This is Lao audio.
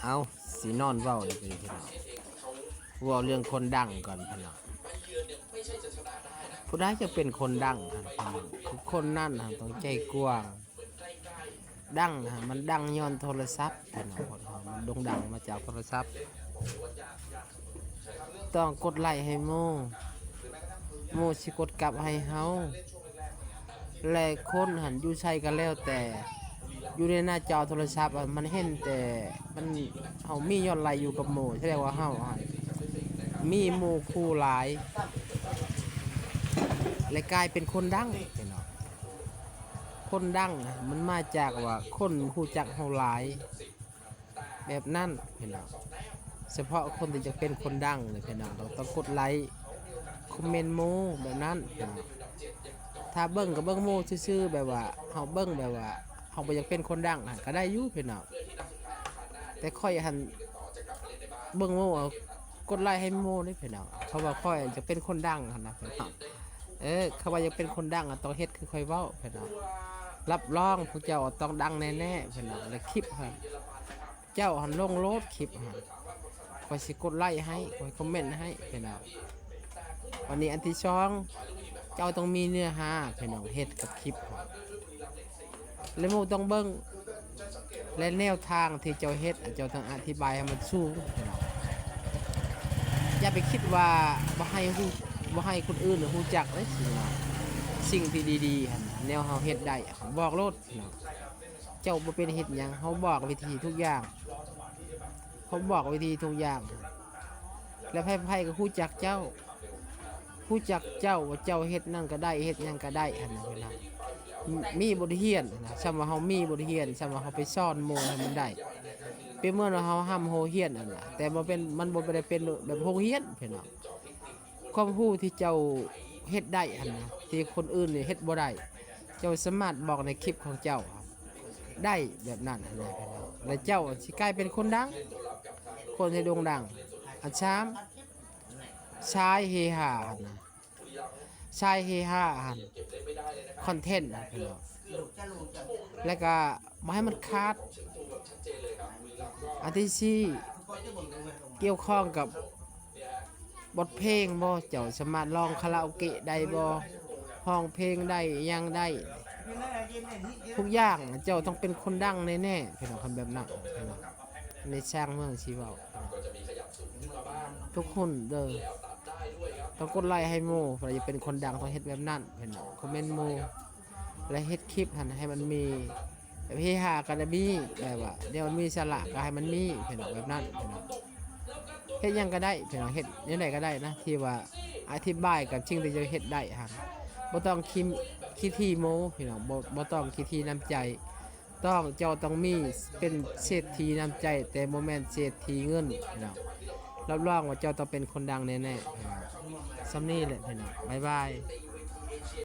ເອົາ ຊິນອນເວົ້າເລີຍພີ່ນ້ອງ ເວົ້າເລື່ອງຄົນດັງກ່ອນພີ່ນ້ອງ. ຜູ້ໃດຈະເປັນຄົນດັງຫັ້ນພີ່ນ້ອງ ຄືຄົນນັ້ນຫັ້ນຕ້ອງໃຈກວ້າງ. ດັງຫັ້ນມັນດັງຍ້ອນໂທລະສັບພີ່ນ້ອງ ຄົນເຮົາມັນໂດ່ງດັງມາຈາກໂທລະສັບ. ຕ້ອງກົດໄລໃຫ້ໝູ່ ໝູ່ຊິກົດກັບໃຫ້ເຮົາ ແລະ ຄົນຫັ້ນຢູ່ໃສກໍແລ້ວແຕ່ ຢູ່ໃນໜ້າຈໍໂທລະສັບອະ ມັນເຫັນແຕ່ ມັນ ເຮົາມີຍອດໄລຢູ່ກັບໝູ່ ສະແດງວ່າເຮົາຫັ້ນມີໝູ່ຄູ່ຫຼາຍ ແລະ ກາຍເປັນຄົນດັງພີ່ນ້ອງ. ຄົນດັງຫັ້ນມັນມາຈາກວ່າຄົນຮູ້ຈັກເຮົາຫຼາຍ ແບບນັ້ນພີ່ນ້ອງ. ສະເພາະຄົນທີ່ຢາກເປັນຄົນດັງເລີຍພີ່ນ້ອງ ຕ້ອງ ຕ້ອງກົດໄລ ຄອມເມັນໝູ່ແບບນັ້ນພີ່ນ້ອງ. ຖ້າເບິ່ງກໍເບິ່ງໝູ່ຊື່ໆ ແບບວ່າເຮົາເບິ່ງແບບວ່າເຮົາບໍ່ຢາກເປັນຄົນດັງຫັ້ນກໍໄດ້ຢູ່ພີ່ນ້ອງ. ແຕ່ຂ້ອຍຫັ້ນເບິ່ງໝູ່ ກົດໄລໃຫ້ໝູ່ເດ້ພີ່ນ້ອງ ເພາະວ່າຂ້ອຍຈະເປັນຄົນດັງຫັ້ນນະພີ່ນ້ອງ. ເອີ ຄຳວ່າຢາກເປັນຄົນດັງອະ ຕ້ອງເຮັດຄືຂ້ອຍເວົ້າພີ່ນ້ອງ. ຮັບຮອງພວກເຈົ້າຕ້ອງດັງແນ່ໆພີ່ນ້ອງ ແລະ ຄລິບຫັ້ນ ເຈົ້າຫັ້ນລົງໂລດຄລິບຫັ້ນ ຂ້ອຍຊິກົດໄລໃຫ້ ຂ້ອຍຄອມເມັນໃຫ້ພີ່ນ້ອງ. ວັນນີ້ອັນທີສອງ ເຈົ້າຕ້ອງມີເນື້ອຫາພີ່ນ້ອງ ເຮັດກັບຄລິບຫັ້ນ ແລະ ໝູ່ຕ້ອງເບິ່ງ ແລະ ແນວທາງທີ່ເຈົ້າເຮັດ ເຈົ້າຕ້ອງອະທິບາຍໃຫ້ມັນສູງພີ່ນ້ອງ. ຢ່າໄປຄິດວ່າບໍ່ໃຫ້ຮູ້ ບໍ່ໃຫ້ຄົນອື່ນຮູ້ຈັກເດ້ ສິ່ງທີ່ດີໆຫັ້ນ ແນວເຮົາເຮັດໄດ້ ບອກໂລດພີ່ນ້ອງ. ເຈົ້າບໍ່ເປັນເຮັດຫຍັງ ເຮົາບອກວິທີທຸກຢ່າງ ເຮົາບອກວິທີທຸກຢ່າງ ແລະ ໃຜໆກໍຮູ້ຈັກເຈົ້າ ຮູ້ຈັກເຈົ້າວ່າເຈົ້າເຮັດນັ້ນກໍໄດ້ ເຮັດຫຍັງກໍໄດ້ຫັ້ນນະພີ່ນ້ອງ. ມີບົດຮຽນຫັ້ນນະ ສ່ຳວ່າເຮົາມີບົດຮຽນ ສ່ຳວ່າເຮົາໄປສອນໝູ່ໃຫ້ມັນໄດ້ ເປັນເໝືອນວ່າເຮົາຮ່ຳໂຮຮຽນຫັ້ນນະ ແຕ່ບໍ່ເປັນ ມັນບໍ່ໄດ້ເປັນແບບໂຮງຮຽນພີ່ນ້ອງ. ຄວາມຮູ້ທີ່ເຈົ້າເຮັດໄດ້ຫັ້ນນະ ທີ່ຄົນອື່ນນີ້ເຮັດບໍ່ໄດ້ ເຈົ້າສາມາດບອກໃນຄລິບຂອງເຈົ້າໄດ້ແບບນັ້ນຫັ້ນນະພີ່ນ້ອງ ແລະ ເຈົ້າຊິກາຍເປັນຄົນດັງ ຄົນທີ່ໂດ່ງດັງ. ອັນສາມ ຊາຍເຮຮາຫັ້ນນະ ຊາຍເຮຮາຫັ້ນ ຄອນເທັນຫັ້ນພີ່ນ້ອງ ແລ້ວກະບໍ່ໃຫ້ມັນຂາດ. ອັນທີສີ່ ກ່ຽວຂ້ອງກັບ ບົດເພງບໍ່ ເຈົ້າສາມາດຮ້ອງຄາຣາໂອເກະໄດ້ບໍ່ ຮ້ອງເພງໄດ້ ອີ່ຫຍັງໄດ້ ທຸກຢ່າງ ເຈົ້າຕ້ອງເປັນຄົນດັງແນ່ໆ ພີ່ນ້ອງ. ຄັນແບບນັ້ນພີ່ນ້ອງ ໃນຊ່າງເມືອງຊິເວົ້າ ທຸກຄົນເດີ ຕ້ອງກົດໄລໃຫ້ໝູ່ ຜູ້ໃດຢາກເປັນຄົນດັງຕ້ອງເຮັດແບບນັ້ນ ພີ່ນ້ອງ. ຄອມເມັນໝູ່ ແລະ ເຮັດຄລິບຫັ້ນໃຫ້ມັນມີ ແບບເຮຮາກໍໄດ້ມີ ແບບວ່າແນວມັນມີສາລະກໍໃຫ້ມັນມີ ພີ່ນ້ອງ ແບບນັ້ນພີ່ນ້ອງ. ເຮັດຫຍັງກໍໄດ້ພີ່ນ້ອງ ເຮັດແນວໃດກໍໄດ້ນະ ທີ່ວ່າອະທິບາຍກັບສິ່ງທີ່ເຈົ້າເຮັດໄດ້ຫັ້ນ ບໍ່ຕ້ອງຂີ້ ຂີ້ຖີ່ໂມ້ພີ່ນ້ອງ ບໍ່ ບໍ່ຕ້ອງຂີ້ຖີ່ນ້ຳໃຈ. ຕ້ອງ ເຈົ້າຕ້ອງມີ ເປັນເສດຖີນ້ຳໃຈ ແຕ່ບໍ່ແມ່ນເສດຖີເງິນພີ່ນ້ອງ. ຮັບຮອງວ່າເຈົ້າຕ້ອງເປັນຄົນດັງແນ່ໆພີ່ນ້ອງ. ສ່ຳນີ້ແຫຼະພີ່ນ້ອງ ບາຍບາຍ.